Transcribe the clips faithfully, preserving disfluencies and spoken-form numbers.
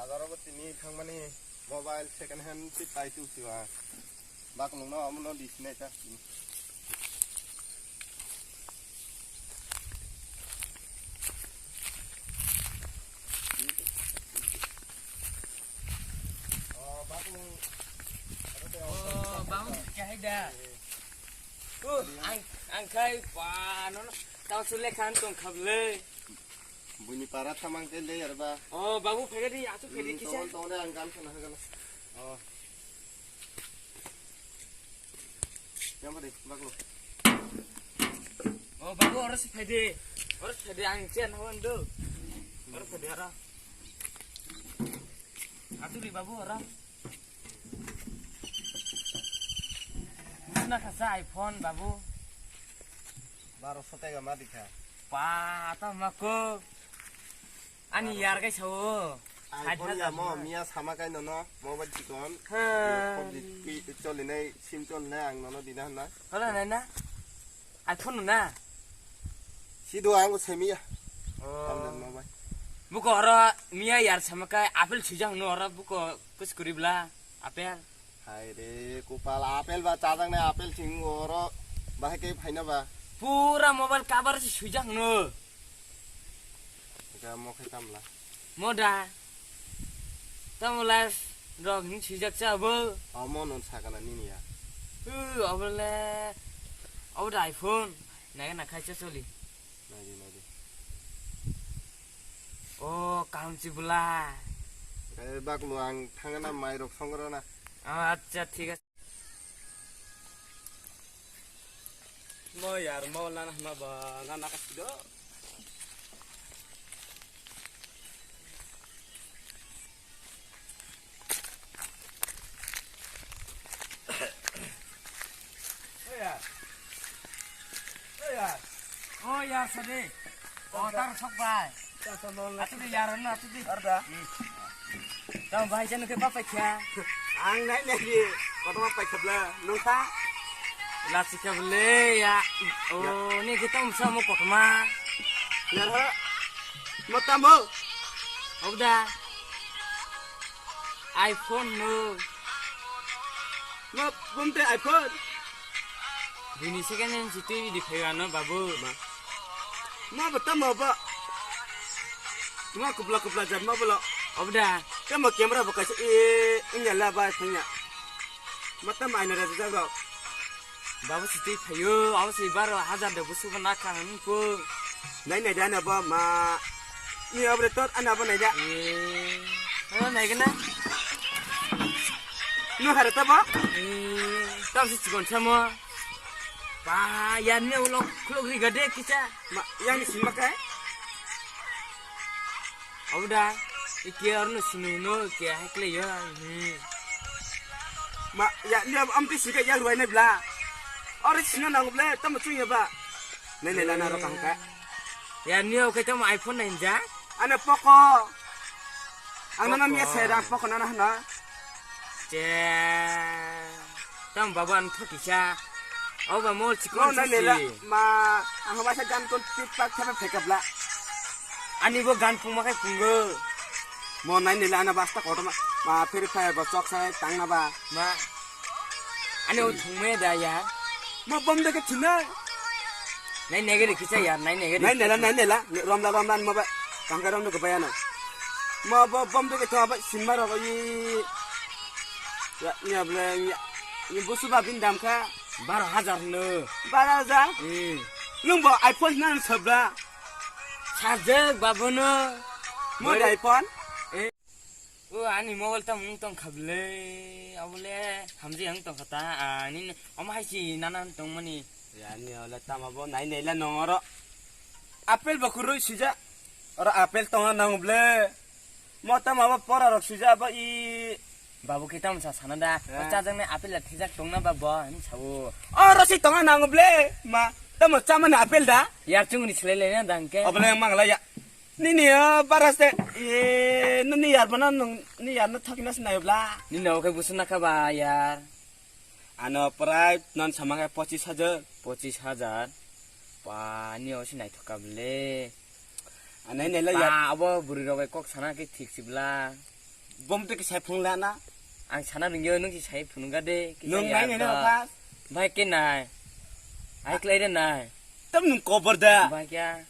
Aro bo tini thangmani mobile second hand si pai tu siwa. Bak nungno amo no di sinai ta. Oh, bak nung. Oh, bang kahai da. Uh, ang, ang khai pa, no, no. Tao sule khan tong khable. Buini para thamang te le yarba. Oh, babu, phai di, atu phai di, hmm, kisa. Tong, tong de, ang gam sana hagala. Oh. Yang pade, baklo. Oh, babu, oro si phai di. Oro si phai di, ang chen hawan do. Oro phai di, oro. Atu di, babu, oro. Buchna khasa iPhone, babu. Baro sotega ma dikha. Pa, ta mako. Ani yar kai sao. iPhone ya mo, miya sama kai nono, mobile chikon. Ha. Four G pi-, cholinai, sim cholinai ang nono dina hana. Hola nai na? iPhone no na? Sido ang semiya. Oh. Tamdan mobile. Buko oro miya yar sama kai apple sujang no oro buko kus kuribla apple. Hai re, kupal apple ba chajaknai apple sing oro bahai khe phaina ba. Pura mobile cover se swijak no. Ga mo khe tamla. Moda. Tamo life rok hin swijak cha bo. Omo non sakana nini ya. Hu, obole. Obo da iPhone. Naga na khai cha choli. Naidi, naidi. O, kaham si bwla. Eh, baklo ang thangna mai rok songrona. Oh, acha, thik ase. Mo yar, mo nana ma ba, nana ka sido. Oya. Oya. Oya, sadi. O, tar sok bai. Tar sok nol. Atu di yar na, atu di. Arda. Hmm. Tamo bai janu ke papai kya? Ang nai nai di. Koto papai khabla. Nungsa. Lasi khabla ya. O, ya. Ni kita umsa mo kotma. Yar ha. Mo tamo. Obda. iPhone no. Ma, bumte iPhone. Bini second hand si twi di phaiwa no, babu. Ma. Ma, ba tamo ba. Ma, kupla, kupla jat ma bolo. Obda. Tamo camera ba kaisa, e, inya la ba sanya. Ma, tamo aina raja jabro. Babu si twi phaio, abo si baro hajar de busu ba nakha hwn ko. Nai nai da na ba ma. Ni abre tot ana ba nai da. Eh, ano nai gana. No hare ta ba? Eh, tam si chikon chamo. Ba, ya ni ulo khulok ri gade kicha. Ma, yang ni sima kai? Obo da, ike arno sinu no, ike hakle yo. Hmm. Ma, ya, ni am, am ti sika ya ruai nai bla. Ore sinu nang ble, tamo chung ya ba. Nai, nai, lana ro kaham ka. Ya, ni o kai tamo iPhone nai ja? Ana Poco. Ang nana Poco. Miya se rang Poco nana hana. Che. Tamo babu ang thokisa. O ba mol chikon. No, nai nela. Ma, ang ba sa gan kon tik pak thapa phekap la. Ani bo gan pungma khai pungo. Mo nai nela ana basta koto ma. Ma, Free Fire bo chok sai tang na ba. Ma. Ani o thungme da ya. Ma, bom de ke thina. Nai nege de kisa ya, nai nege de. Nai nela, nai nela. Romla, romla, ma ba. Tangka romla ko bayana. Ma, bo, bom de ke thwa ba, sinma ro ko yi. Ya, ya, ble, ya. Ni busu ba bin dam kha. Baro hajar no. Baro hajar? Hmm. Nung bo iPhone na sabla. Sajak babu no. Mo iPhone? Eh. O ani mobile ta mung tong khable. Abole hamji ang tong khata. Ani omo hai si nana tong mani. Ya ni ole tama bo nai nai la nong oro. Apple bo kurui sija. Oro apple tonga nang ble. Mo tamo abo pora rok swijak abo i. Babu khe tamo sa sana da. O chajaknai apple la thijak tongna ba bo hin sao. O rosi tonga nango ble. Ma, tamo chamani apple da? Yar chungni slai lai na dang ke. Obo le mangla ya. Nini o baras de. E, nini yar bana nung, ni yar no thokna sinayo bla. Nini o khe busu nakha ba yar. Ano prai non sama khe pochis hajar. Pochis hajar? Ba, ni o si naithok ka ble. Anai nai la ya. Ba, abo bwrwi rok kok sana khe thik si bla. Bom twi kisai phunuk lana. Ang sana nungyo, nung kisai phunukga de, kisai Nung ya nai nai ba. na pas. Bai ke nai. Ai klai de nai. Tam nung kobor da. Bai kya?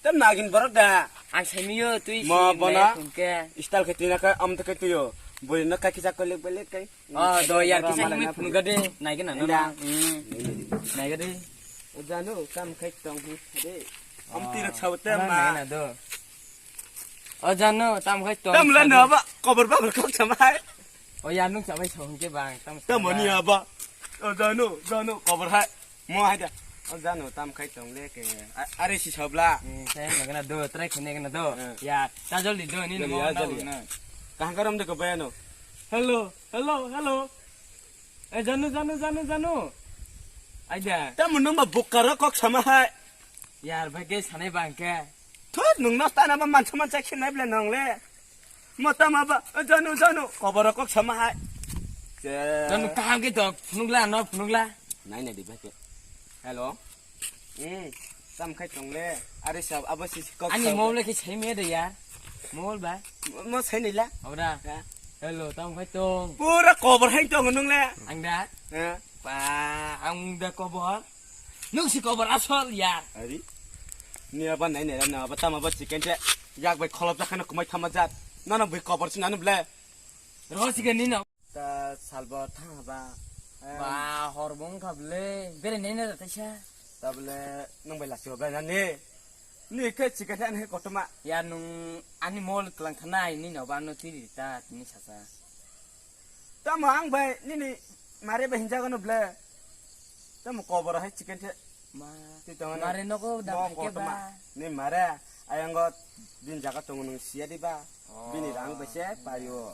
Tam nagin borok da. Ang sai miyo, twi Mo si bona. nai phunke. Istal ke tina ka am te ke tuyo. Boi na ka kisa kolek belek kai. Oh, do yar Bora kisa mala nung na phunukga de, nai ke na no Enda. na. Hmm. Nai ga de. Janu kam khai tong hi de. Am Ah. tirak saw te Ano ma. nai na do. O janu, tam khai tong Tam la sadi. na ba, kobor ba kok samai. O ya nung sabai song ke bang, tam Tam sabai. ni aba. O janu, janu, kobor hai. Mo hai da. O janu, tam khai tong le ke. A-, are si sabla. Hmm, saya na gana do, try khone gana do. Hmm. Ya, ta joldi do, ni Joldi, no ya, na joldi. na. Kahang karam de ko bayano. Hello, hello, hello. Eh, janu, janu, janu, janu. Aida. Tam nung ba bukkaro kok sama hai. Yar, bai ke sanai bang ke. Thut, nung no tana ba mansa mansa khinai ble nong le. Mo tama ba, janu, janu, koboro kok sama hai. Je. Janu kaham ke dok, phunukla, no phunukla. Nai nai di bai ke. Hello. Hmm, tam khai tong le. Are sab, abo si kok Ani sab. Mobile ke sai me de ya. Mobile ba. Mo, mo sai nai la. Abra. Ha? Hello, tam khai tong. Pura kobor hai tong nung le. Ang da. Ha? Ba, ang da kobor. Nung si kobor asol ya. Ari. Ni aba nai nai na aba tama ba chicken te. Yak bai kholop jakhana kumai thama jat. Nana bui kobor si nanu ble. Ro si ke ni na. Ta salbo thang ba. Em. Ba, hor bong kha ble. Bere nai na ta sa. Ta ble nung bai lasi ba nani. Ni ke chicken te ani kotoma. Ya nung ani mol klang thanai ni no ba no tiri ta ni sasa. Tamo ang bai nini mare bai hinjago no ble. Tamo kobor hai chicken te. Ma. Twi tongo no. Mare nogo da Mo phaikhe kotoma. Ba. Ni mare ayango din jaga tongo nung siya di ba. Oh. Bini rang bai se payo.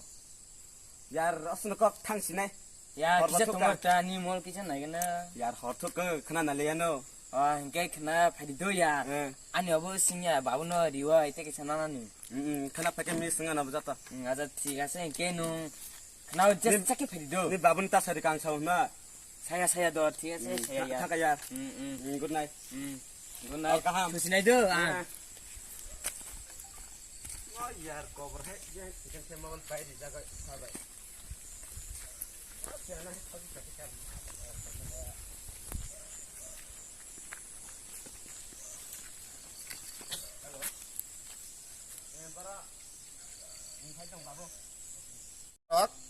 Yar asno kok thang sinai. Ya, Hor kisa bathuk tongo ka. Ta ni mol kisa nai gana. Yar hor thuk ka khna na le ano. Ah, hingke khna phaidi do ya. Eh. Ani obo singya babu no riwa ite kisa nana ni. Mm, mm, khna phake mi singa na bujata. Mm, acha thik ase, hingke nung khna just Ni, chakhe phaidi do. Ni babu ni tasari kang sao na. Saya, saya do, thik ase, Mm, saya tha-, ya. Thaka ya. Mm, mm. Mm, good night. Mm. Good night. Oh, kaham. Thusi nai do, ah. Ah. Oh, yar, cover hai, ya, chicken se mobile pai di jaga, sabai.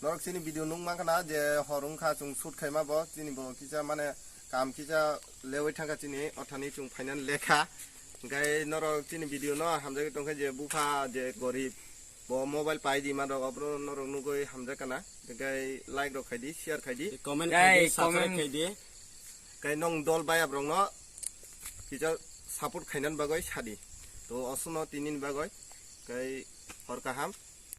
Norok chini video nung mankha na je hor wngkha chwng shoot khaima bo chini bo kisa mane kam kisa lewi thangkha chini othani chwng phainani lekha hwnkhe norok chini video no hamjagwi tongkha je bupha je gorib. Bo mobile pai di ma rok, abro norok nugwi hamjak kana. Tei like rok khai di, share khai di. Comment Guys, khai di, subscribe comment. Khai di. Kai nong dol bayap rok no kisa support khainani bagwi sadi. To osono tinini bagwi kai hor kaham.